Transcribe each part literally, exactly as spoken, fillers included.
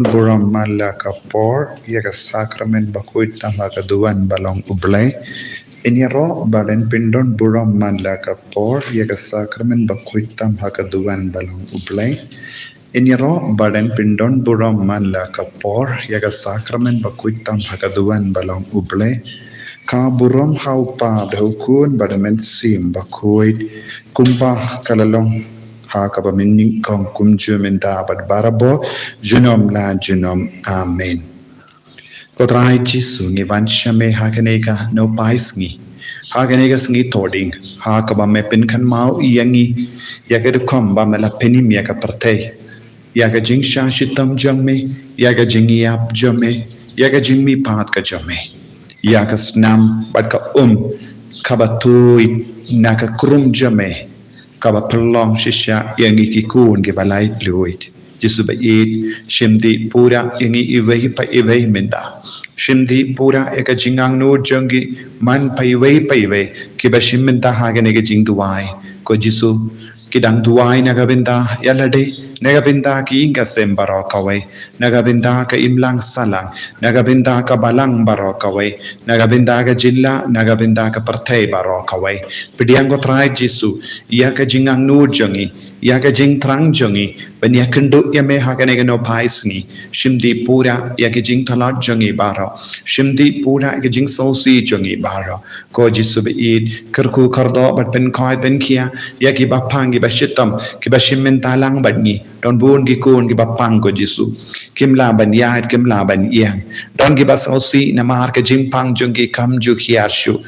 Burom man la ka por ïa ka sakramen bakhuid tam ha ka duwan ba long U Blei. Ngin ïaroh ba dang pyndonkam burom man la ka por ïa ka sakramen bakhuid tam ha ka duwan ba long U Blei. Ngin ïaroh ba dang pyndonkam burom man la ka por ïa ka sakramen bakhuid tam ha ka duwan ba long U Blei. Ka burom ha U Kpa bad ha U Khun bad ha U Mynsiem Bakhuid, kumba ka la long ha kaba mynnyngkong, kumjuh mynta bad barabor, junom la junom. Amen. Ko Trai Jisu, ngi wan sha me ha kane ka nohpai sngi, ha kane ka sngi Thohdieng, ha kaba me pynkynmaw ïa ngi ïa ka rukom ba me la pynim ïa ka pyrthei, ïa ka jingshah shitom jong me, ïa ka jingïap jong me, ïa ka jingmihpat ka jong me, ïa ka snam bad ka um kaba tuid na ka krum jong me, kaba pynlong shisha ïa ngi ki khun kiba laitluid. Jisu ba ïeit, shim dih pura ïa ngi iwei pa iwei mynta. Shim dih pura ïa ka jingangnud jong ngi man pa iwei pa iwei kiba shim mynta ha kane ka jingduwai. Ko Jisu, ki dang duwai na ka bynta ïa lade, na ka bynta ki ïing ka sem baroh kawei, na ka bynta ka imlang sahlang, na ka bynta ka balang baroh kawei, na ka bynta ka jylla, na ka bynta ka pyrthei baroh kawei. Pdiang ko Trai Jisu ïa ka jingangnud jong ngi, ïa ka jingthrang jong ngi ban ïakynduh ïa me ha kane ka nohpai sngi. Shim dih pura ïa ka jingtlot jong ngi baroh. Shim dih pura ïa ka jingsngewsih jong ngi baroh. Ko Jisu ba ïeit, kyrkhu kyrdoh bad pynkhuid pynkhia ïa kiba pang kiba shitom kiba shim mynta lang bad ngi. Don bun ki khun kiba pang ko Jisu. Kim lah ban ïaid, kim lah ban ïeng. Don kiba sngewsih namar ka jingpang jong ki kam ju hiar shuh.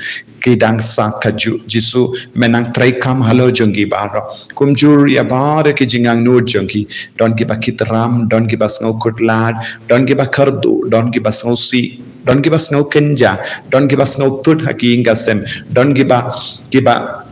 Ki dang sah kajuh. Jisu, me nang treikam halor jong ki baroh. Kumjuh ïa baroh ki jingangnud jong ki. Don kiba kit ram, don kiba sngew khutlad, don kiba kyrduh, don kiba sngewsih, don kiba sngew kynja, don kiba sngew thut ha ki ïing ka sem, don kiba, kiba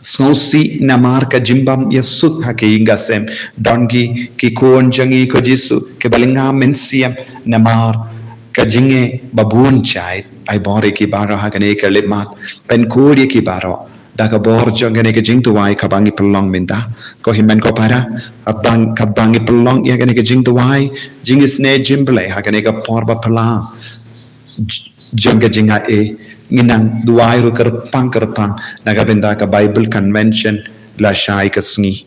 sngewsih namar ka jingbym ïasuk ha ki ïing ka sem. Don ki, ki khun jong ngi ko Jisu, kiba lynga mynsiem namar ka jingeh ba bun jait. Ai bor ïa ki baroh ha kane ka lipmat. Pynkhuid ïa ki baroh da ka bor jong kane ka jingduwai kaba ngi pynlong mynta. Ko hynmen ko para, katba, katba ngi pynlong ïa kane ka jingduwai, jingisynei jingblei ha kane ka por ba phylla jong ka jingaiei, ngi nang duwai ruh kyrpang kyrpang na ka bynta ka Bible Convention lashai ka sngi.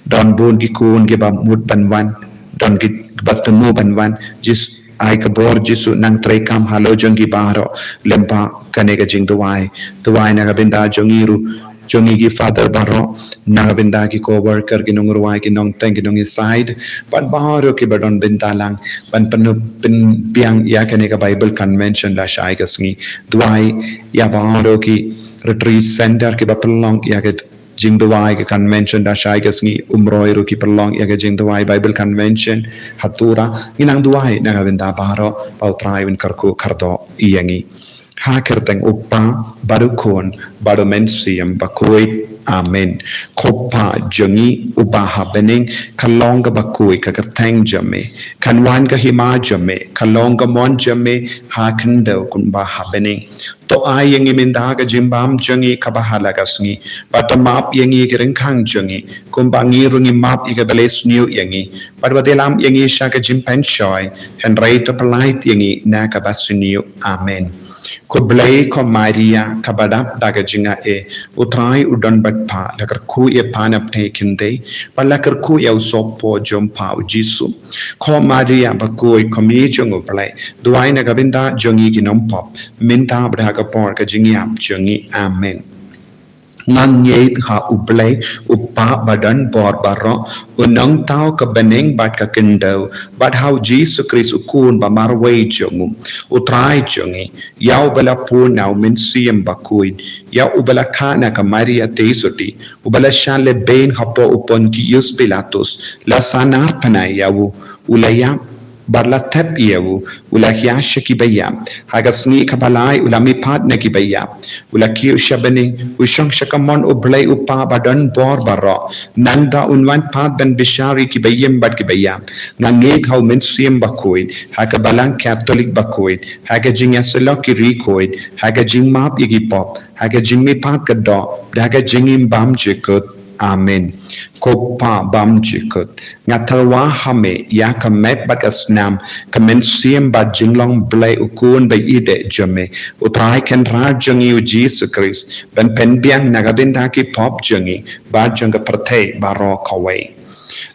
Don bun ki khun kiba mut ban wan, don kiba thmu ban wan. Jis, ai ka bor Jisu nang treikam halor jong ki baroh lem bad kane ka jingduwai. Duwai na ka bynta jong ngi ruh, jong ngi ki father baroh, na ka bynta ki co-worker, ki nongrwai, ki nongteng, ki nongisaid, bad baroh kiba don bynta lang ban pynbiang ïa kane ka Bible Convention lashai ka sngi. Duwai ïa baroh ki retreat center kiba pynlong ïa ka jingduwai ka convention lashai ka sngi. Umroi ruh ki pynlong ïa ka jingduwai Bible Convention ha Tura. Ngi nang duwai na ka bynta baroh, ba U Trai un kyrkhu kyrdoh ïa ngi. Ha kyrteng U Kpa, bad U Khun, bad U Mynsiem Bakhuid. Amen. Ko Kpa jong ngi uba ha bneng, ka long kaba khuid ka kyrteng jong me. Kan wan ka hima jong me, ka long ka mon jong me ha khyndew kumba ha bneng. To ai ïa ngi mynta ka jingbam jong ngi kaba ha la ka sngi. Bad to map ïa ngi ki ryngkang jong ngi, kumba ngi ruh ngi map ïa kiba leh sniew ïa ngi. Bad wat ïalam ïa ngi sha ka jingpynshoi, hynrei to pyllait ïa ngi na kaba sniew. Amen. Ko Blei, ko Maria kaba dap da ka jingaiei, U Trai u don bad pha. La kyrkhu ïa pha na pdeng ki khyndai, bad la kyrkhu ïa u sohpor jong pha U Jisu. Ko Maria bakhuid, ko Mei jong U Blei, duwai na ka bynta jong ngi ki nongpop, mynta bad ha ka por ka jingïap jong ngi. Amen. Nga ngeit ha U Blei, U Kpa badon bor baroh, U Nongthaw ka bneng bad ka khyndew, bad ha U Jisu Khrist U Khun ba marwei jong U, U Trai jong ngi, ïa uba la pun na U Mynsiem Bakhuid, ïa uba la kha na ka Maria Theisotti, uba la shah lehbeiñ hapoh u Pontius Pilatus, la sahnarphna ïa u, u la ïap, bad la thep ïa u, u la hiar sha kiba ïap. Ha ka sngi kaba lai u la mihpat na kiba ïap, u la kiew sha bneng, u shong sha kamon U Blei U Kpa badon bor baroh. Nangta un wan pat ban bishar ïa kiba im bad kiba ïap. Nga ngeit ha U Mynsiem Bakhuid, ha ka Balang Katholik bakhuid, ha ka jingïasyllok ki riewkhuid, ha ka jingmap ïa ki pop, ha ka jingmihpat ka doh, bad ha ka jingim bymjukut. Amen. Ko Kpa bymjukut, nga tyrwa ha me ïa ka met bad ka snam, ka mynsiem bad jinglong Blei u Khun ba ïeit eh jong me. U Trai Kynrad jong ngi u Jisu Khrist, ban pynbiang na ka bynta ki pop jong ngi bad jong ka pyrthei baroh kawei.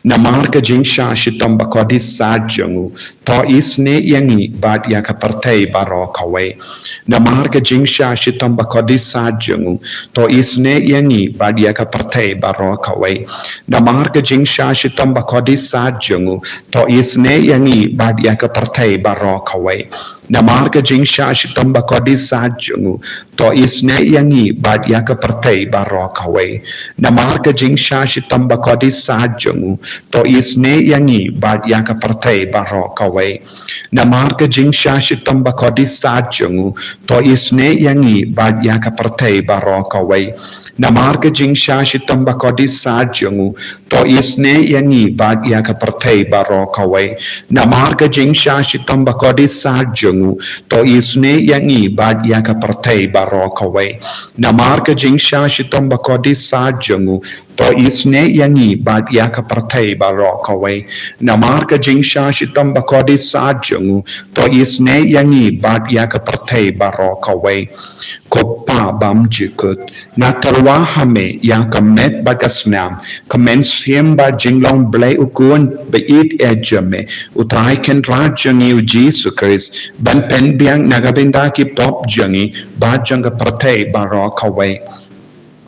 Namar ka jingshah shitom ba kordit sat jong u, to isynei ïa ngi bad ïa ka pyrthei baroh kawei. Namar ka jingshah shitom ba kordit sat jong u, to isynei ïa ngi bad ïa ka pyrthei baroh kawei. Namar ka jingshah shitom ba kordit sat jong u, to isynei ïa ngi bad ïa ka pyrthei baroh kawei. Namar ka jingshah shitom ba kordit sat jong u, to isynei ïa ngi bad ïa ka pyrthei baroh kawei. Namar ka jingshah shitom ba kordit sat jong u, to isynei ïa ngi bad ïa ka pyrthei baroh kawei. Namar ka jingshah shitom ba kordit sat jong u, to isynei ïa ngi bad ïa ka pyrthei baroh kawei. Namar ka jingshah shitom ba kordit sat jong u, to isynei ïa ngi bad ïa ka pyrthei baroh kawei. Namar ka jingshah shitom ba kordit sat jong u, to isynei ïa ngi bad ïa ka pyrthei baroh kawei. Namar ka jingshah shitom ba kordit sat jong u, to isynei ïa ngi bad ïa ka pyrthei baroh kawei. Namar ka jingshah shitom ba kordit sat jong u, to isynei ïa ngi bad ïa ka pyrthei baroh kawei. Ko Kpa bymjukut, nga tyrwa ha me ïa ka met bad ka snam, ka mynsiem bad jinglong Blei u Khun ba ïeit eh jong me, u Trai Kynrad jong ngi u Jisu Khrist, ban pynbiang na ka bynta ki pop jong ngi bad jong ka pyrthei baroh kawei.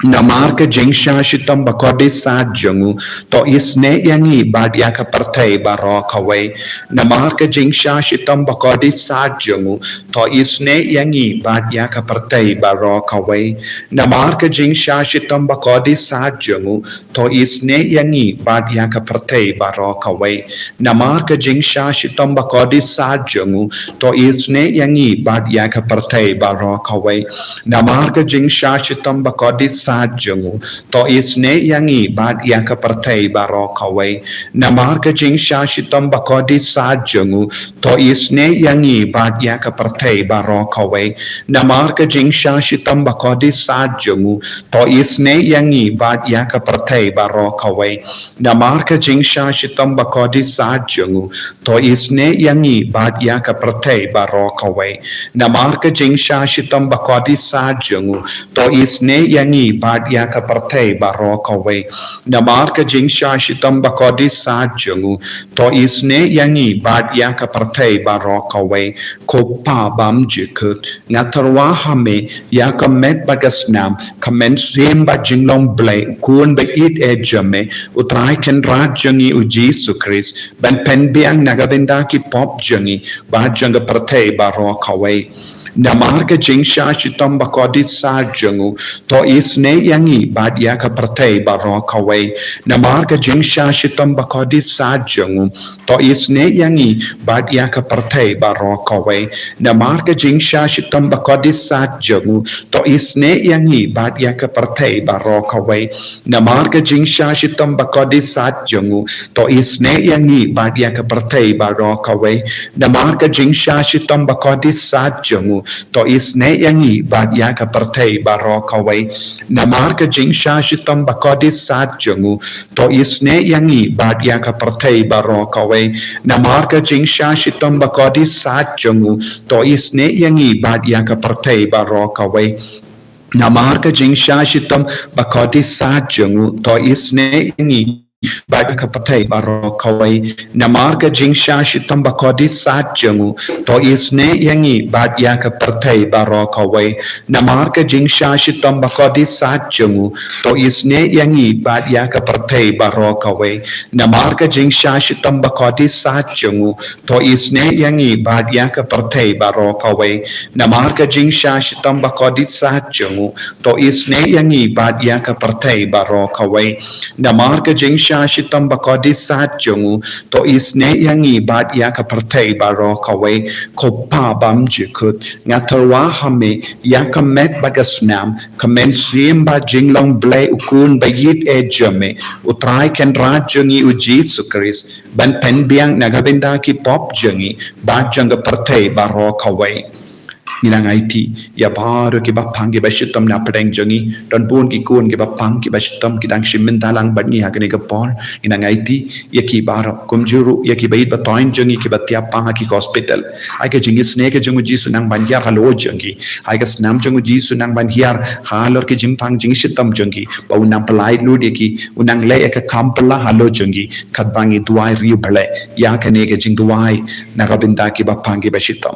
Namar ka jingshah shitom ba kordit sat jong u, to isynei ïa ngi bad ïa ka pyrthei baroh kawei. Namar ka jingshah shitom ba kordit sat jong u, to isynei ïa ngi bad ïa ka pyrthei baroh kawei. Namar ka jingshah shitom ba kordit sat jong u, to isynei ïa ngi bad ïa ka pyrthei baroh kawei. Namar ka jingshah shitom ba kordit sat jong u, to isynei ïa ngi bad ïa ka pyrthei baroh kawei. Namar ka jingshah shitom ba kordit sat jong u, to isynei ïa ngi bad ïa ka pyrthei baroh kawei. Namar ka jingshah shitom ba kordit sat jong u, to isynei ïa ngi bad ïa ka pyrthei baroh kawei. Namar ka jingshah shitom ba kordit sat jong u, to isynei ïa ngi bad ïa ka pyrthei baroh kawei. Namar ka jingshah shitom ba kordit sat jong u, to isynei ïa ngi bad ïa ka pyrthei baroh kawei. Namar ka jingshah shitom ba kordit sat jong u, to isynei ïa ngi bad ïa ka pyrthei baroh kawei. Namar ka jingshah shitom ba kordit sat jong u, to isynei ïa ngi bad ïa ka pyrthei baroh kawei. Ko Kpa bymjukut, nga tyrwa ha me ïa ka met bad ka snam, ka mynsiem bad jinglong Blei u Khun ba ïeit eh jong me, u Trai Kynrad jong ngi u Jisu Khrist, ban pynbiang na ka bynta ki pop jong ngi bad jong ka pyrthei baroh kawei. Namar ka jingshah shitom ba kordit sat jong u, to isynei ïa ngi bad ïa ka pyrthei baroh kawei. Namar ka jingshah shitom ba kordit sat jong u, to isynei ïa ngi bad ïa ka pyrthei baroh kawei. Namar ka jingshah shitom ba kordit sat jong u, to isynei ïa ngi bad ïa ka pyrthei baroh kawei. Namar ka jingshah shitom ba kordit sat jong u, to isynei ïa ngi bad ïa ka pyrthei baroh kawei. Namar ka jingshah shitom ba kordit sat jong u, to isynei ïa ngi bad ïa ka pyrthei baroh kawei. Namar ka jingshah shitom ba kordit sat jong u, to isynei ïa ngi bad ïa ka pyrthei baroh kawei. Namar ka jingshah shitom ba kordit sat jong u, to isynei ïa ngi bad ïa ka pyrthei baroh kawei. Namar ka jingshah shitom ba kordit sat jong u, to isynei ïa ngi bad ïa ka pyrthei baroh kawei. Namar ka jingshah shitom ba kordit sat jong u, to isynei ïa ngi bad ïa ka pyrthei baroh kawei. Namar ka jingshah shitom ba kordit sat jong u, to isynei ïa ngi bad ïa ka pyrthei baroh kawei. Namar ka jingshah shitom ba kordit sat jong u, to isynei ïa ngi bad ïa ka pyrthei baroh kawei. Namar ka jingshah shitom ba kordit sat jong u, to isynei ïa ngi bad ïa ka pyrthei baroh kawei. Namar ka jingshah shitom ba kordit sat jong u, to isynei ïa ngi bad ïa ka pyrthei baroh kawei. Ko Kpa bymjukut, nga tyrwa ha me ïa ka met bad ka snam, ka mynsiem bad jinglong Blei u Khun ba ïeit eh jong me, u Trai Kynrad jong ngi u Jisu Khrist, ban pynbiang na ka bynta ki pop jong ngi bad jong ka pyrthei baroh kawei. Ngi nang aiti ïa baroh ki ba pang ki ba shitom na pdeng jong ngi. Don bun ki khun ki ba pang ki ba shitom ki dang shim bynta lang bad ngi ha kane ka por. Ngi nang aiti ïa ki baroh, kumjuh ruh ïa ki ba ïeit ba thoiñ jong ngi ki ba thiah pang ha ki hospital. Ai ka jingisynei ka jong u Jisu nang ban hiar halor jong ki. Ai ka snam jong u Jisu nang ban hiar halor ki jingpang jingshitom jong ki. Ba u nang pynlait lut ïa ki, u nang leh ïa ka kam pynlah halor jong ki. Katba ngi duwai riewblei ïa kane ka jingduwai na ka bynta ki ba pang ki ba shitom.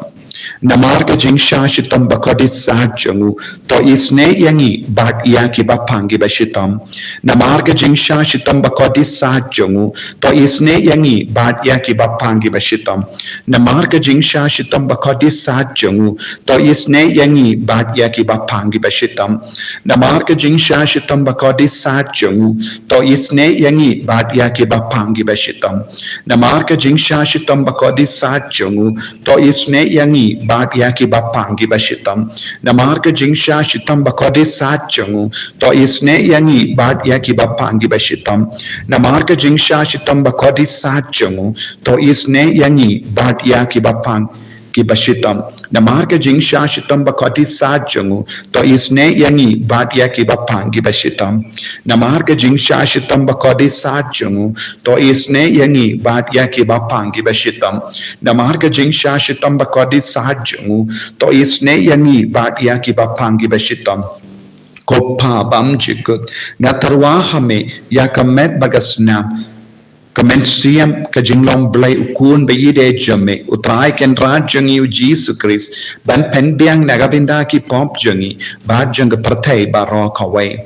Namar ka jingshah shitom ba kordit sat jong u, to isynei ïa ngi bad ïa ki ba pang ki ba shitom. Namar ka jingshah shitom ba kordit sat jong u, to isynei ïa ngi bad ïa ki ba pang ki ba shitom. Namar ka jingshah shitom ba kordit sat jong u, to isynei ïa ngi bad ïa ki ba pang ki ba shitom. Namar ka jingshah shitom ba kordit sat jong u, to isynei ïa ngi bad ïa ki ba pang ki ba shitom. Namar ka jingshah shitom ba kordit sat jong u, to isynei ïa ngi bad ïa ki ba pang ki ba shitom. Namar ka jingshah shitom ba kordit sat jong u, to isynei ïa ngi bad ïa ki ba pang ki ba shitom. Namar ka jingshah shitom ba kordit sat jong u, to isynei ïa ngi bad ïa ki ba pang ki ba shitom. Namar ka jingshah shitom ba kordit sat jong u, to isynei ïa ngi bad ïa ki ba pang ki ba shitom. Namar ka jingshah shitom ba kordit sat jong u, to isynei ïa ngi bad ïa ki ba pang ki ba shitom. Namar ka jingshah shitom ba kordit sat jong u, to isynei ïa ngi bad ïa ki ba pang ki ba shitom. Ko Pa bymjukut, nga tyrwa ha me ïa ka met bad ka snam, ka mynsiem, ka jinglong Blei, u Khun ba ïeit jong me, u Trai Kynrad jong ngi u Jisu Khrist, ban pynbiang na ka bynta ki pop jong ngi bad jong ka pyrthei baroh kawei.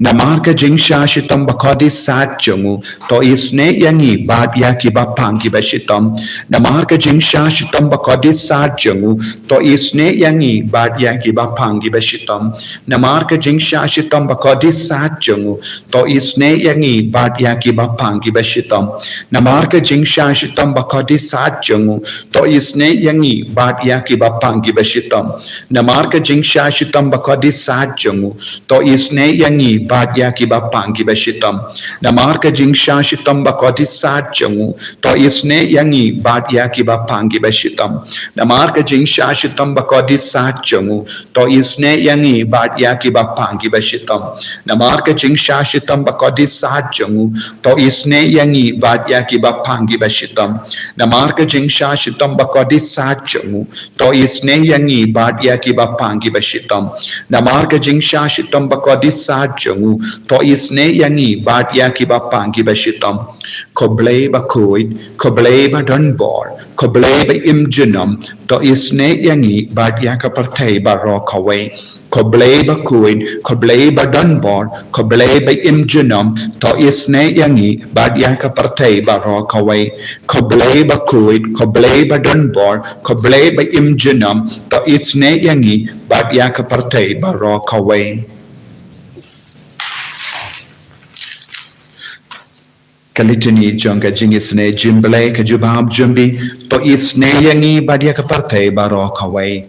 Namar ka jingshah shitom ba kordit sat jong u, to isynei ïa ngi bad ïa ki ba pang ki ba shitom. Namar ka jingshah shitom ba kordit sat jong u, to isynei ïa ngi bad ïa ki ba pang ki ba shitom. Namar ka jingshah shitom ba kordit sat jong u, to isynei ïa ngi bad ïa ki ba pang ki ba shitom. Namar ka jingshah shitom ba kordit sat jong u, to isynei ïa ngi bad ïa ki ba pang ki ba shitom. Namar ka jingshah shitom ba kordit sat jong u, to isynei ïa ngi bad ïa ki ba pang ki ba shitom. Namar ka jingshah shitom ba kordit sat jong u, to isynei ïa ngi bad ïa ki ba pang ki ba shitom. Namar ka jingshah shitom ba kordit sat jong u, to isynei ïa ngi bad ïa ki ba pang ki ba shitom. Namar ka jingshah shitom ba kordit sat jong u, to isynei ïa ngi bad ïa ki ba pang ki ba shitom. Namar ka jingshah shitom ba kordit sat jong u, to isynei ïa ngi bad ïa ki ba pang ki ba shitom. Namar ka jingshah shitom ba kordit sat jong u, to isynei ïa ngi bad ïa ki ba pang ki ba shitom. Ko Blei bakhuid, ko Blei badonbor, ko Blei ba im junom, to isynei ïa ngi bad ïa ka pyrthei baroh kawei. Ko Blei bakhuid, ko Blei badonbor, ko Blei ba im junom, to isynei ïa ngi bad ïa ka pyrthei baroh kawei. Ko Blei bakhuid, ko Blei badonbor, ko Blei ba im junom, to isynei ïa ngi bad ïa ka pyrthei baroh kawei. Ka litany jong ka jingisynei jingblei, ka jubab jong phi, to isynei ïa ngi bad ïa ka pyrthei baroh kawei.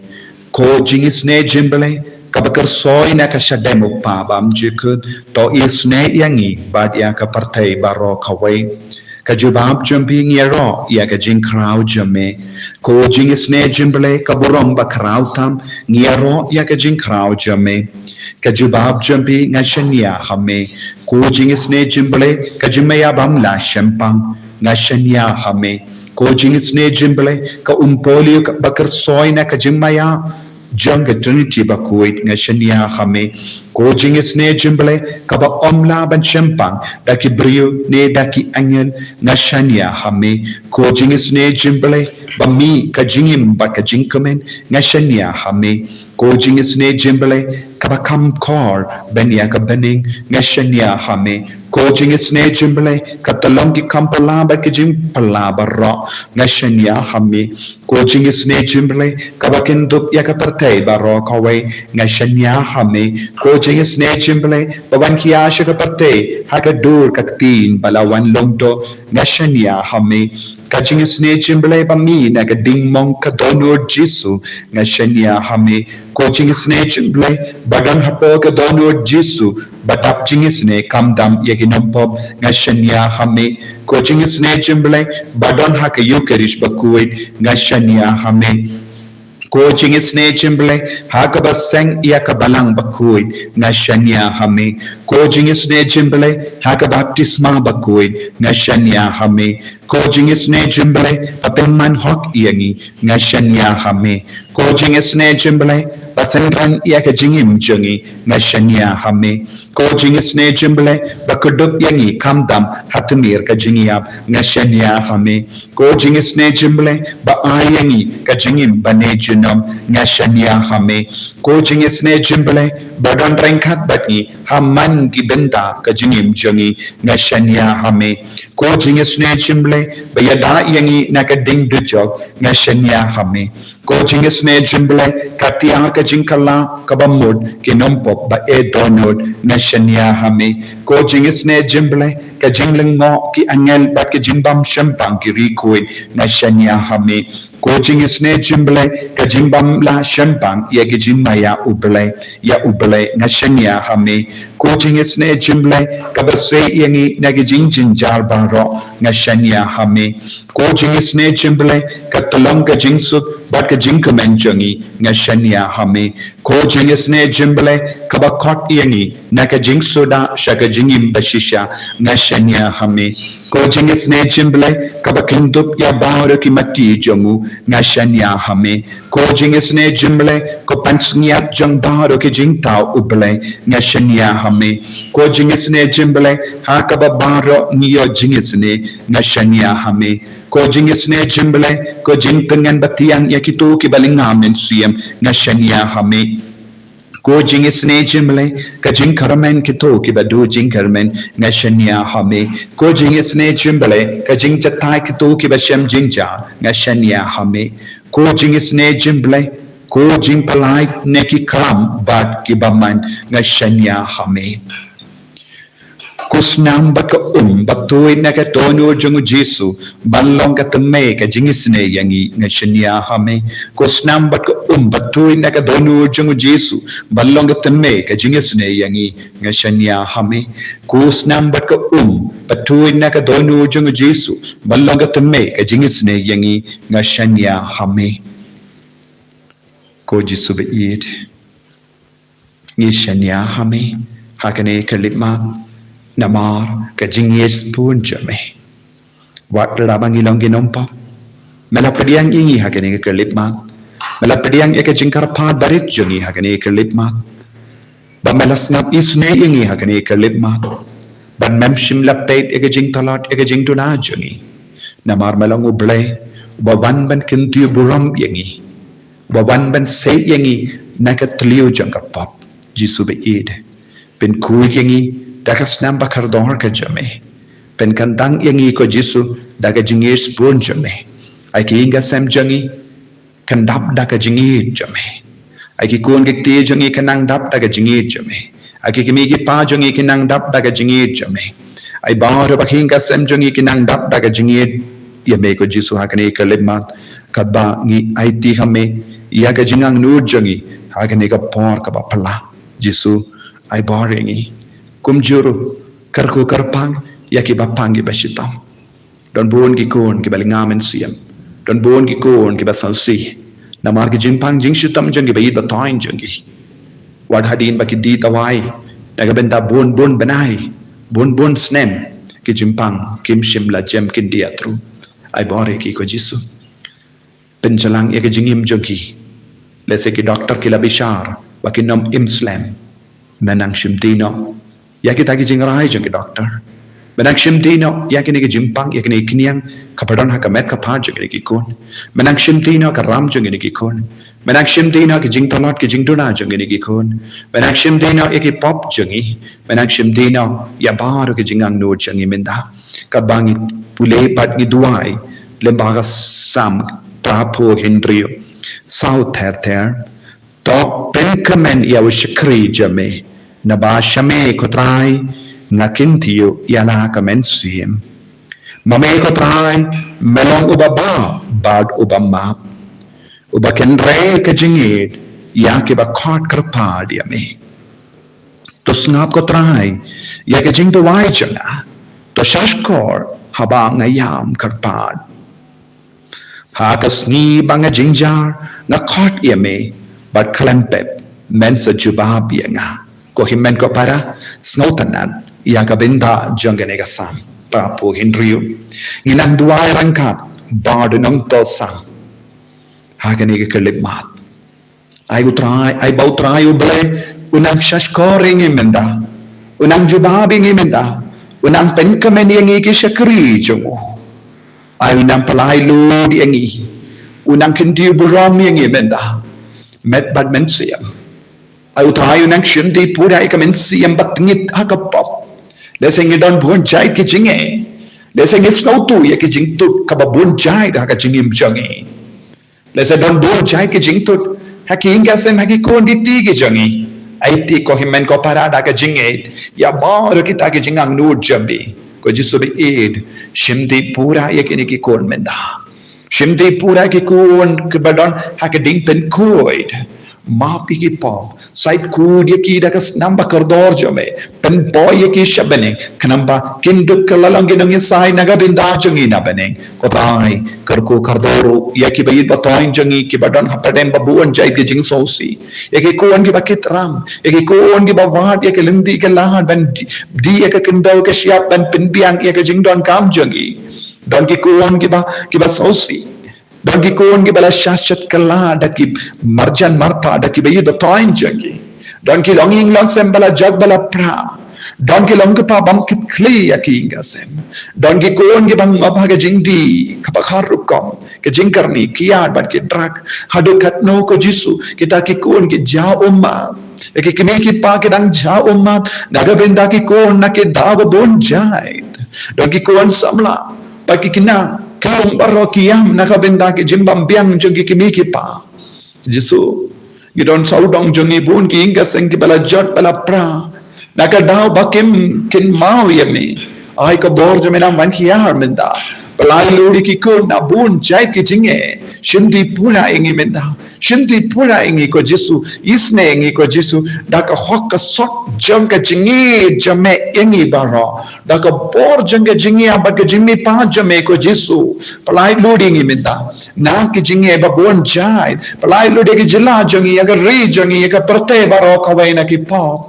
Ko jingisynei jingblei, kaba kyrsoi na ka shadem u Kpa bymjukut, to isynei ïa ngi bad ïa ka pyrthei baroh kawei. Ka jubab jong phi, ngi ïaroh ïa ka jingkhraw jong me. Ko jingisynei jingblei, ka burom bakhraw tam, ngi ïaroh ïa ka jingkhraw jong me. Ka jubab jong phi, nga shaniah ha me. Ko jingisynei jingblei, ka jingmaïa bym lah shempang, nga shaniah ha me. Ko jingisynei jingblei, ka umpohliew bakyrsoi na ka jingmaïa jong ka Trinity bakhuid, nga shaniah ha me. Ko jingisynei jingblei, kaba ym lah ban shempang da ki briew ne da ki angel, nga shaniah ha me. Ko jingisynei jingblei, ba mih ka jingim bad ka jingkmen, nga shaniah ha me. Ko jingisynei jingblei, kaba kham khor ban ïa ka bneng, nga shaniah ha me. Ko jingisynei jingblei, ka tyllong ki kam phylla bad ki jingphylla baroh, nga shaniah ha me. Ko jingisynei jingblei, kaba kyndup ïa ka pyrthei baroh kawei, nga shaniah ha me. Ko jingisynei jingblei, ba wan khia sha ka pyrthei ha ka dur ka ktien ba la wan long doh, nga shaniah ha me. Ka jingisynei jingblei, ba mih na ka ding mong ka dohnud Jisu, nga shaniah ha me. Ko jingisynei jingblei, ba don hapoh ka dohnud Jisu, ba dap jingisynei kham dam ïa ki nongpop, nga shaniah ha me. Ko jingisynei jingblei, ba don ha ka Eucharist bakhuid, nga shaniah ha me. Ko jingisynei jong U Blei, ha kaba seng ïa ka balang bakhuid, nga shaniah ha me. Ko jingisynei jong U Blei, ha ka baptisma bakhuid, nga shaniah ha me. Ko jingisynei jong U Blei, ba pynman hok ïa ngi, nga shaniah ha me. Ko jingisynei jong U Blei, ba synran ïa ka jingim jong ngi, nga shaniah ha me. Ko jingisynei jong U Blei, ba kdup ïa ngi khamtam ha tmier ka jingïap, nga shaniah ha me. Ko jingisynei jong U Blei, ba ai ïa ngi ka jingim bane junom, nga shaniah ha me. Ko jingisynei jong U Blei, ba don ryngkat bad ngi ha man ki bynta ka jingim jong ngi, nga shaniah ha me. Ko jingisynei jong U Blei, ba ïada ïa ngi na ka ding dujok, nga shaniah ha me. Ko jingisynei jong U Blei, ka tiar ka jingkylla kaba mut ki nongpop ba e dohnud, nga shaniah ha me. Ko jingisynei jong U Blei, ka jinglyngngoh ki angel bad ka jingbam shempang ki riewkhuid, nga shaniah ha me. Ko jingisynei jong U Blei, ka jingbam lah shempang ïa ki jingma ïa U Blei, ïa U Blei, nga shaniah ha me. Ko jingisynei jong U Blei, kaba sei ïa ngi na ki jingjynjar baroh, nga shaniah ha me. Ko jingisynei jong U Blei, ka tyllong ka jingsuk bad ka jingkmen jong ngi, nga shaniah ha me. Ko jingisynei jong U Blei, kaba khot ïa ngi na ka jingsuda sha ka jingim bashisha, nga shaniah ha me. Ko jingisynei jong U Blei, kaba kyndup ïa baroh ki mati jong u, nga shaniah ha me. Ko jingisynei jong U Blei, ko pansngiat jong baroh ki jingthaw U Blei, nga shaniah ha me. Ko jingisynei jong U Blei, ha kaba baroh ngi ïoh jingisynei, nga shaniah ha me. Ko jingisynei jong U Blei, ko jingtngen batiang ïa kito kiba lynga mynsiem, nga shaniah ha me. Ko jingisynei jong U Blei, ka jingkyrmen kito kiba duh jingkyrmen, nga shaniah ha me. Ko jingisynei jong U Blei, ka jingjatai kito kiba shem jingjia, nga shaniah ha me. Ko jingisynei jong U Blei, ko jingpyllait na ki klam bad ki bymman, nga shaniah ha me. Ko snam bad ka um ba tuid na ka dohnud jong u Jisu ban long ka tymmen ka jingisynei ïa ngi, nga shaniah ha me. Ko snam bad ka um ba tuid na ka dohnud jong u Jisu ban long ka tymmen ka jingisynei ïa ngi, nga shaniah ha me. Ko snam bad ka um ba tuid na ka dohnud jong u Jisu ban long ka tymmen ka jingisynei ïa ngi, nga shaniah ha me. Ko Jisu ba ïeit, ngi shaniah ha me ha kane ka khyllipmat, namar ka jingïeit sbun jong me. Wat lada ba ngi long ki nongpop, me la pdiang ïa ngi ha kane ka khyllipmat. Me la pdiang ïa ka jingkyrpad barit jong ngi ha kane ka khyllipmat. Ba me la sngap isynei ïa ngi ha kane ka khyllipmat. Ba mem shym la peit ïa ka jingtlot, ïa ka jingduna jong ngi. Namar me long U Blei uba wan ban kyntiew burom ïa ngi, uba wan ban sei ïa ngi na ka thliew jong ka pop. Jisu ba ïeit, pynkhuid ïa ngi da ka snam ba kordor ka jong me. Pynkyntang ïa ngi ko Jisu da ka jingïeit sbun jong me. Ai ki ïing ki sem jong ngi kin dap da ka jingïeit jong me. Ai ki khun ki kti jong ngi kin nang dap da ka jingïeit jong me. Ai ki kmie ki kpa jong ngi kin nang dap da ka jingïeit jong me. Ai baroh ba ki ïing ki sem jong ngi kin nang dap da ka jingïeit ïa me ko Jisu ha kane ka khyllipmat. Katba ngi aiti ha me ïa ka jingangnud jong ngi ha kane ka por kaba phylla. Jisu, ai bor ïa ngi. Kumjuh ruh, kyrkhu kyrpang ïa kiba pang kiba shitom. Don bun ki khun kiba lynga mynsiem. Don bun ki khun kiba sngewsih namar ki jingpang jingshitom jong ki baieit bathoiñ jong ki. Wat hadien ba ki die dawai na ka bynta bun bun bnai, bun bun snem, ki jingpang kim shym la jem khyndiat ruh. Ai bor ïa ki ko Jisu. Pynjlan ïa ka jingim jong ki. Lehse ki doktor ki la bishar ba kin ym im slem. Me nang shimti noh ïa kita ki jingrai jong ki doktor. Me nang shimti noh ïa kine ki jingpang, ïa kine ki khñiang kaba don ha ka met ka phad jong kine ki khun. Me nang shimti noh ka ram jong kine ki khun. Me nang shimti noh ki jingtlot ki jingduna jong kine ki khun. Me nang shimti noh ïa ki pop jong ngi. Me nang shimti noh ïa baroh ki jingangnud jong ngi mynta. Katba ngi pule bad ngi duwai lyngba ka Salm phra phew hynriew, saw ter ter. To pynkmen ïa u shakri jong me, naba sha me ko Trai nga kyntiew ïa la ka mynsiem. Ma me ko Trai me long uba bha bad uba map, uba kynrei ka jingïeit ïa kiba khot kyrpad ïa me. To sngap ko Trai ïa ka jingduwai jong nga. To shahshkor haba nga ïam kyrpad. Ha ka sngi ba nga jynjar, nga khot ïa me, bad khlem pep, men sa jubab ïa nga. Ko hynmen ko para, sngewtynnad ïa ka bynta jong kane ka Salm phra phew hynriew. Ngi nang duwai ryngkat bad u nongthoh Salm ha kane ka khyllipmat. Ai u Trai, ai ba u Trai U Blei u nang shahshkor ïa ngi mynta, u nang jubab ïa ngi mynta, u nang pynkmen ïa ngi ki shakri jong u. Ai u nang pyllait lut ïa ngi, u nang kyntiew burom ïa ngi mynta, met bad mynsiem. Ai u Trai u nang shim dih pura ïa ka mynsiem ba tyngit ha ka pop. Lehse ngi don bun jait ki jingeh, lehse ngi sngewthuh ïa ki jingtut kaba bun jait ha ka jingim jong ngi. Lehse don bun jait ki jingtut ha ki ïing ki sem, ha ki khun ki kti ki jong ngi. Aiti ko hynmen ko para, da ka jingngeit ïa baroh kita ki jingangnud jong phi. Ko Jisu ba ïeit, shim dih pura ïa kine ki khun mynta. Shim dih pura ïa ki khun kiba don ha ka ding pynkhuid. Map ïa ki pop, sa khuid ïa ki da ka snam ba kordor jong me. Pynbor ïa ki sha bneng, khnang ba kin dup kylla long ki nongïasaid na ka bynta jong ngi na bneng. Ko Trai, kyrkhu kordor ruh ïa kiba ïeit ba thoiñ jong ngi kiba don hapdeng ba bun jait ki jingsngewsih. Ïa ki khun kiba kit ram, ïa ki khun kiba wad ïa ka lynti ka lad ban dih, dih ïa ka khyndew ka shyiap ban pynbiang ïa ka jingdonkam jong ngi. Don ki khun kiba, kiba sngewsih. Don ki khun kiba la shah shet kylla da ki marjan marpa, da kiba ïeit ba thoiñ jong ngi. Don ki longïing longsem ba la jot ba la pra. Don ki long kpa bym kit khlieh ïa ki ïing ki sem. Don ki khun kiba ngop ha ka jingdih kaba khar rukom, ka jingkyrni, ki ïar bad ki drug. Haduh katno ko Jisu, kita ki khun ki jaw ummat. Ïa ki kmie ki kpa ki dang jaw ummat na ka bynta ki khun na ki daw ba bun jait. Don ki khun samla bad ki khynnah, ki long baroh ki ïam na ka bynta ki jingbymbiang jong ki kmie ki kpa. Jisu, ngi don sawdong jong ngi bun ki ïing ki sem kiba la jot ba la pra na ka daw ba kim kynmaw ïa me. Ai ka bor jong me nang wan hiar mynta. Pyllait lut ïa ki khun na bun jait ki jingeh. Shim dih pura ïa ngi mynta. Shim dih pura ïa ngi ko Jisu. Isynei ïa ngi ko Jisu da ka hok ka sot jong ka jingïeit jong me ïa ngi baroh. Da ka bor jong ka jingïeit bad ka jingmihpat jong me ko Jisu. Pyllait lut ïa ngi mynta na ki jingeh ba bun jait. Pyllait lut ïa ka jylla jong ngi, ïa ka ri jong ngi, ïa ka pyrthei baroh kawei na ki pop.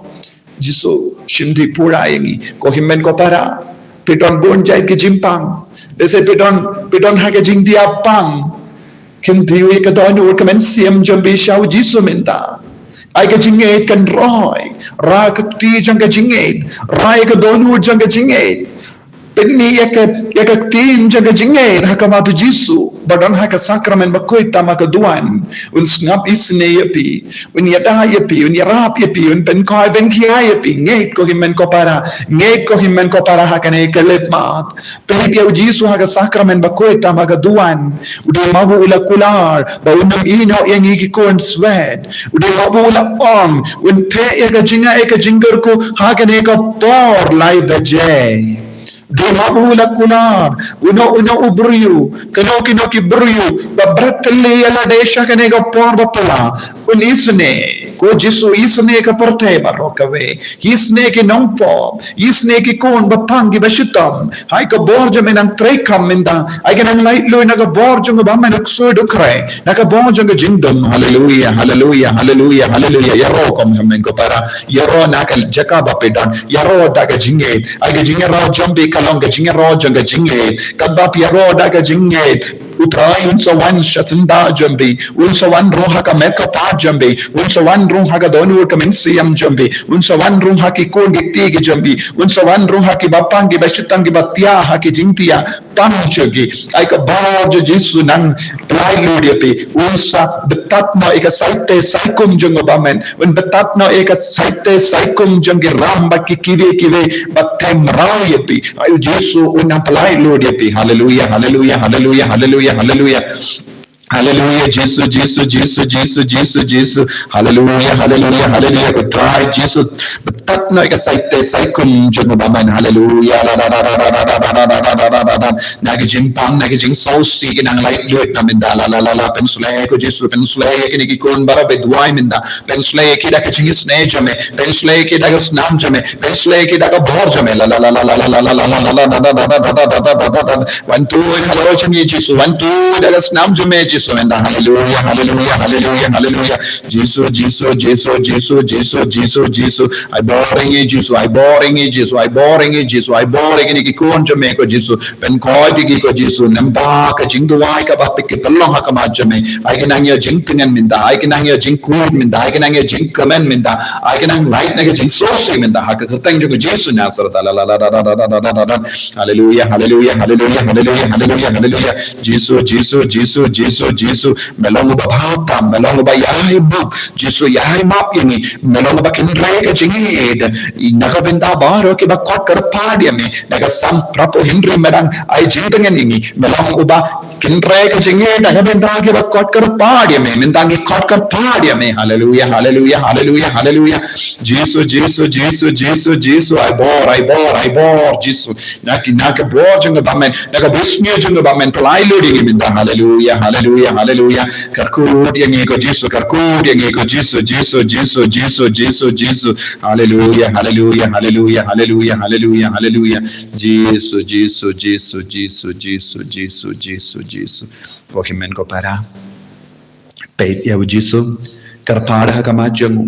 Jisu, shim dih pura ïa ngi. Ko hynmen ko para, phi don bun jait ki jingpang. Lehse phi don, phi don ha ka jingdiapang. Kyntiew ïa ka dohnud ka mynsiem jong phi sha u Jisu mynta. Ai ka jingngeit kan roi. Rah ka kti jong ka jingngeit. Rah ïa ka dohnud jong ka jingngeit. Pynmih ïa ka, ïa ka ktien jong ka jingngeit ha khmat u Jisu ba don ha ka sakramen bakhuid tam ha ka duwan. Un sngap isynei ïa phi, un ïada ïa phi, un ïarap ïa phi, un pynkhoi pynkhia ïa phi. Ngeit ko hynmen ko para, ngeit ko hynmen ko para ha kane ka khyllipmat. Peit ïa u Jisu ha ka sakramen bakhuid tam ha ka duwan. U dei mawei u la kular ba un ym ïehnoh ïa ngi ki khun swet. U dei mawei u la ong, un theh ïa ka jingai ka jingkyrkhu ha kane ka por lai baje. Dei mawei u la kular, uno uno u briew, kano kano ki briew ba bret lade sha kane ka por ba phylla, un isynei. Ko Jisu, isynei ka pyrthei baroh kawei. Isynei ki nongpop, isynei ki khun ba pang kiba shitom. Hai ka bor jong me nang treikam mynta. Ai ka nang laitluid na ka bor jong u bymman u ksuid u khrei. Na ka bor jong ka jingdum. Haleluia, haleluia, haleluia, haleluia. Ïaroh ko hynmen ko para. Ïaroh na ka jaka ba phi don. Ïaroh da ka jingngeit. Ai ka jingïaroh jong phi ka long ka jingïaroh jong ka jingngeit. Katba phi ïaroh da ka jingngeit, u Trai un sa wan sha syndah jong phi. Un sa wan ruh ha ka met ka phad jong phi. Un sa wan ruh ha ka dohnud ka mynsiem jong phi. Un sa wan ruh ha ki khun ki kti ki jong phi. Un sa wan ruh ha ki ba pang ki ba shitom ki ba thiah ha ki jingthiah. Tam jong ki. Ai ka bor jong u Jisu nang pyllait lut ïa phi. Un sa btad noh ïa ka saite saikum jong u bymman. Un btad noh ïa ka saite saikum jong ki ram bad ki kiwei kiwei ba them raw ïa phi. Ai u Jisu un nang pyllait lut ïa phi. Haleluia, haleluia, haleluia, haleluia, haleluia. Haleluya, Jisu, Jisu, Jisu, Jisu, Jisu, Jisu. Haleluya, haleluya, haleluya. Ko Trai Jisu, batat noh ïa ka saite saikum jong u bymman. Haleluya. Na ka jingpang, na ka jingsngewsih ki nang lait lut na mynta. La la la la, pynshlei ko Jisu, pynshlei ïa kine ki khun baroh ba duwai mynta. Pynshlei ïa ki da ka jingisynei jong me. Pynshlei ïa ki da ka snam jong me. Pynshlei ïa ki da ka bor jong me. La la la la la. Wan tuid halor jong ngi Jisu, wan tuid da ka snam jong me Jisu mynta. Haleluya, haleluya, haleluya, haleluya. Jisu, Jisu, Jisu, Jisu, Jisu, Jisu, Jisu. Ai bor ïa ngi Jisu, ai bor ïa ngi Jisu, ai bor ïa ngi Jisu, ai bor ïa kine ki khun jong me ko Jisu. Pynkhuid ïa ki ko Jisu, namar ka jingduwai kaba phi ki pynlong ha khmat jong me. Ai ki nang ïoh jingtngen mynta, ai ki nang ïoh jingkhuid mynta, ai ki nang ïoh jingkmen mynta, ai ki nang lait na ka jingsngewsih mynta. Ha ka kyrteng jong u Jisu Nasaret. La la la la. Haleluya, haleluya, haleluya, haleluya, haleluya, haleluya. Jisu, Jisu, Jisu, Jisu, Jisu. Me long uba bha tam, me long uba ïai map. Jisu ïai map ïa ngi. Me long uba kynrei ka jingïeit. Na ka bynta baroh kiba khot kyrpad ïa me. Na ka Salm phra phew hynriew me dang ai jingtngen ïa ngi. Me long uba kynrei ka jingïeit na ka bynta kiba khot kyrpad ïa me. Mynta ngi khot kyrpad ïa me. Haleluya, haleluya, haleluya, haleluya. Jisu, Jisu, Jisu, Jisu, Jisu. Ai bor, ai bor, ai bor Jisu. Na ki, na ka bor jong u bymman, na ka bor jong u bymman. Pynlait lut ïa ngi mynta. Haleluya, haleluya, haleluya. Kyrkhu lut ïa ngi ko Jisu, kyrkhu lut ïa ngi ko Jisu, Jisu, Jisu, Jisu, Jisu, Jisu. Haleluya, haleluya, haleluya, haleluya, haleluya, haleluya. Jisu, Jisu, Jisu, Jisu, Jisu, Jisu, Jisu, Jisu. Ko hynmen ko para. Peit ïa u Jisu. Kyrpad ha khmat jong u.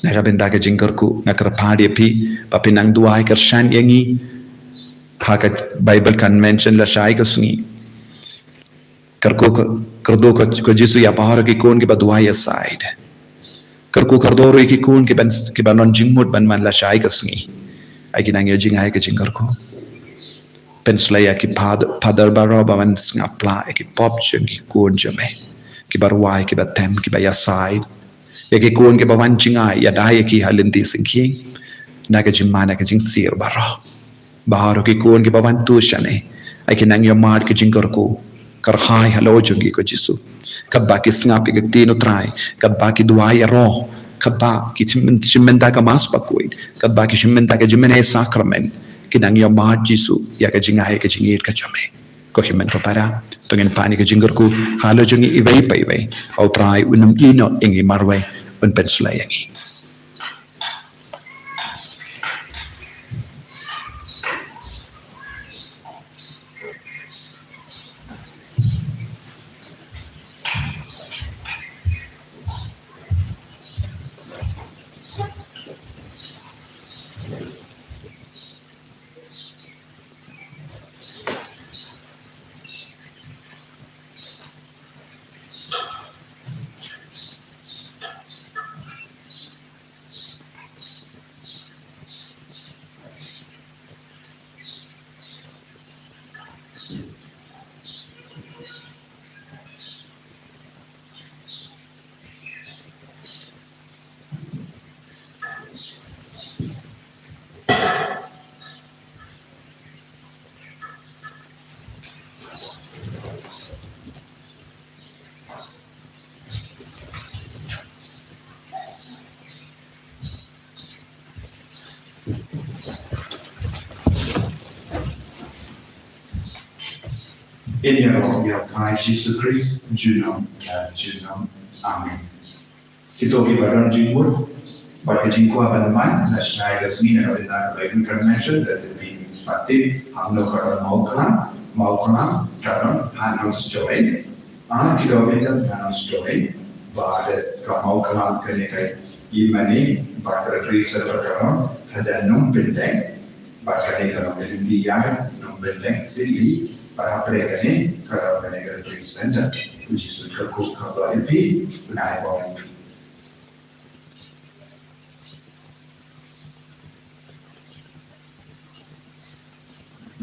Na ka bynta ka jingkyrkhu, nga kyrpad ïa phi, ba phin nang duwai kyrshan ïa ngi. Ha ka Bible kan mention lashai ka sngi. Kyrkhu ko, kyrkhu ko, ko Jisu ïa baroh ki khun kiba duwai ïasaid. Kyrkhu kyrdoh ruh ïa ki khun kiban, kiban don jingmut ban wan lashai ka sngi. Ai ki nang ïoh jngai ka jingkyrkhu. Pynshlei ïa ki phad-, phadar baroh ba wan sngap pla ïa ki pop jong ki khun jong me. Kiba rwai, kiba tem, kiba ïasaid. Ïa ki khun kiba wan jngai, ïada ïa ki ha lynti syngkien. Na ka jingma, na ka jingsir baroh. Baroh ki khun kiba wan tuh shane. Ai ki nang ïoh mad ka jingkyrkhu. Kyrhai halor jong ki ko Jisu. Katba ki sngap ïa ka ktien u Trai. Katba ki duwai ïaroh. Katba ki shim, shim bynta ka Mass Bakhuid. Katba ki shim bynta ka jingmane sakramen. Ki nang ïoh mad Jisu. Ïa ka jingaiei ka jingïeit ka jong me. Ko hynmen ko para, to ngin pan ïa ka jingkyrkhu halor jong ngi iwei pa iwei. Ba u Trai un ym ïehnoh ïa ngi marwei, un pynshlei ïa ngi. Ïaroh ïa u Trai Jisu Khrist, junom, eh, junom. Amen. Kito kiba don jingmut bad ka jingkwah ban wan lashai ka sngi na ka bynta kaba ïa ka convention, Blessed Being Baptist, hangno ka don Mawkhlam, Mawkhlam ka don Hanoisdoi. Ah, kito kiba don Hanoisdoi, bad ka Mawkhlam kane ka ïingmane bad ka Retreat Centre ka don hajan Nongpyndeng. Bad kane ka long ka lynti ïa ka Nongpyndeng City, bad hapdeng kane ka long kane ka Retreat Centre. U Jisu u kyrkhu kyrdoh ïa phi, u nang ai bor ïa phi.